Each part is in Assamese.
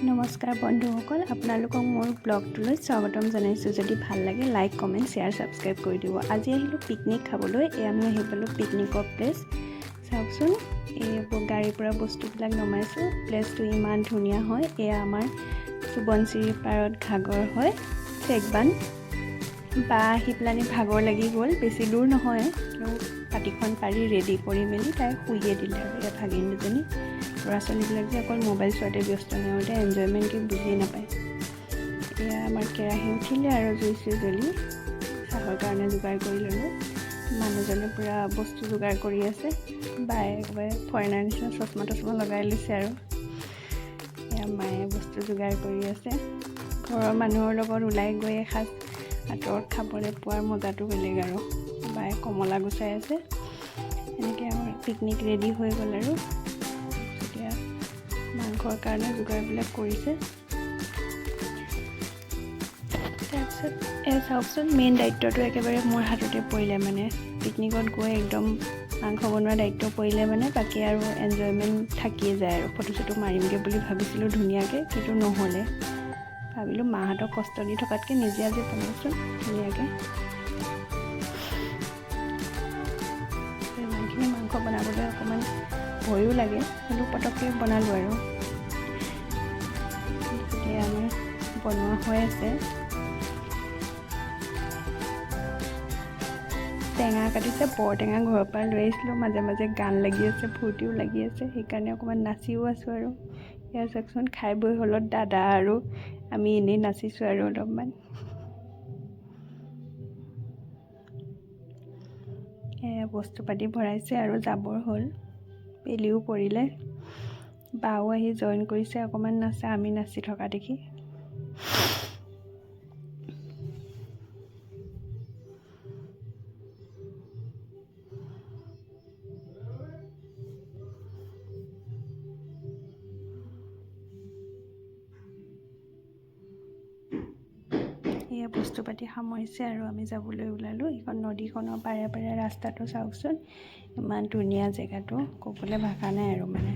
নমস্কাৰ বন্ধুসকল, আপোনালোকক মোৰ ব্লগটোলৈ স্বাগতম জনাইছোঁ। যদি ভাল লাগে, লাইক, কমেণ্ট, শ্বেয়াৰ, ছাবস্ক্ৰাইব কৰি দিব। আজি আহিলোঁ পিকনিক খাবলৈ। এই আমি আহি পালোঁ পিকনিকৰ প্লেচ। চাওকচোন, এই গাড়ীৰ পৰা বস্তুবিলাক নমাইছোঁ। প্লেচটো ইমান ধুনীয়া হয়। এয়া আমাৰ সোৱণশিৰি পাৰত ঘাগৰ হয়, চেকবান। বা আহি পেলানি ভাগৰ লাগি গ'ল। বেছি দূৰ নহয়, কিন্তু পাতিখন পাৰি ৰেডি কৰি মেলি তাই শুইয়ে দিলে। আৰু এয়া ভাগিন দুজনী। ল'ৰা ছোৱালীবিলাক যে অকল মোবাইল চোৱাতে ব্যস্ত, সিহঁতে এনজয়মেণ্ট কি বুজিয়ে নাপায়। এয়া আমাৰ কেৰাহী উঠিলে আৰু জুই চুই জ্বলি চাহৰ কাৰণে যোগাৰ কৰি ল'লোঁ। মানুহজনে পূৰা বস্তু যোগাৰ কৰি আছে। বায়ে একেবাৰে ফৰেনাৰ নিচিনা চশমা তচমা লগাই লৈছে। আৰু এয়া মায়ে বস্তু যোগাৰ কৰি আছে। ঘৰৰ মানুহৰ লগত ওলাই গৈ এসাঁজ আঁতৰত খাবলৈ পোৱাৰ মজাটো বেলেগ। আৰু বায়ে কমলা গুচাই আছে। এনেকৈ আমাৰ পিকনিক ৰেডি হৈ গ'ল। আৰু এতিয়া মাংসৰ কাৰণে যোগাৰবিলাক কৰিছে। তাৰপিছত এই চাওকচোন, মেইন দায়িত্বটো একেবাৰে মোৰ হাততে পৰিলে। মানে পিকনিকত গৈ একদম মাংস বনোৱাৰ দায়িত্ব পৰিলে, মানে বাকী আৰু এনজয়মেণ্ট থাকিয়ে যায়। আৰু ফটো চটো মাৰিমগৈ বুলি ভাবিছিলোঁ ধুনীয়াকৈ, কিন্তু নহ'লে। ভাবিলোঁ মাহঁতক কষ্ট দি থকাতকৈ নিজে আজি বনাওঁচোন ধুনীয়াকৈ। ইমানখিনি মাংস বনাবলৈ অকণমান ভয়ো লাগে, কিন্তু পটককৈ বনালোঁ। আৰু এতিয়া আমাৰ বনোৱা হৈ আছে। টেঙা কাটিছে, বৰ টেঙা ঘৰৰ পৰা লৈ আহিছিলোঁ। মাজে মাজে গান লাগি আছে, ফূৰ্তিও লাগি আছে, সেইকাৰণে অকণমান নাচিও আছোঁ। আৰু এয়া চাওকচোন, খাই বৈ হ'লত দাদা আৰু আমি এনেই নাচিছোঁ আৰু অলপমান। এয়া বস্তু পাতি ভৰাইছে আৰু যাবৰ হ'ল। বেলিও পৰিলে। বাও আহি জইন কৰিছে অকণমান নাচা, আমি নাচি থকা দেখি। এয়া বস্তু পাতি সামৰিছে আৰু আমি যাবলৈ ওলালোঁ। এইখন নদীখনৰ পাৰে পাৰে ৰাস্তাটো চাওকচোন, ইমান ধুনীয়া জেগাটো, ক'বলৈ ভাষা নাই। আৰু মানে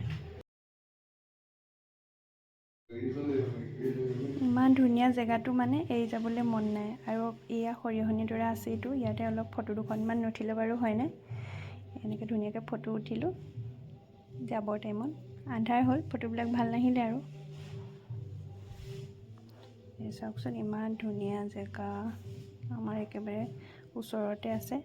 ইমান ধুনীয়া জেগাটো, মানে এৰি যাবলৈ মন নাই। আৰু এয়া সৰিয়হনিডৰা আছে এইটো, ইয়াতে অলপ ফটো দুখনমান নুঠিলে বাৰু হয়নে? এনেকৈ ধুনীয়াকৈ ফটো উঠিলোঁ। যাবৰ টাইমত আন্ধাৰ হ'ল, ফটোবিলাক ভাল নাহিলে। আৰু এই চাওকচোন, ইমান ধুনীয়া জেগা, আমাৰ একেবাৰে ওচৰতে আছে।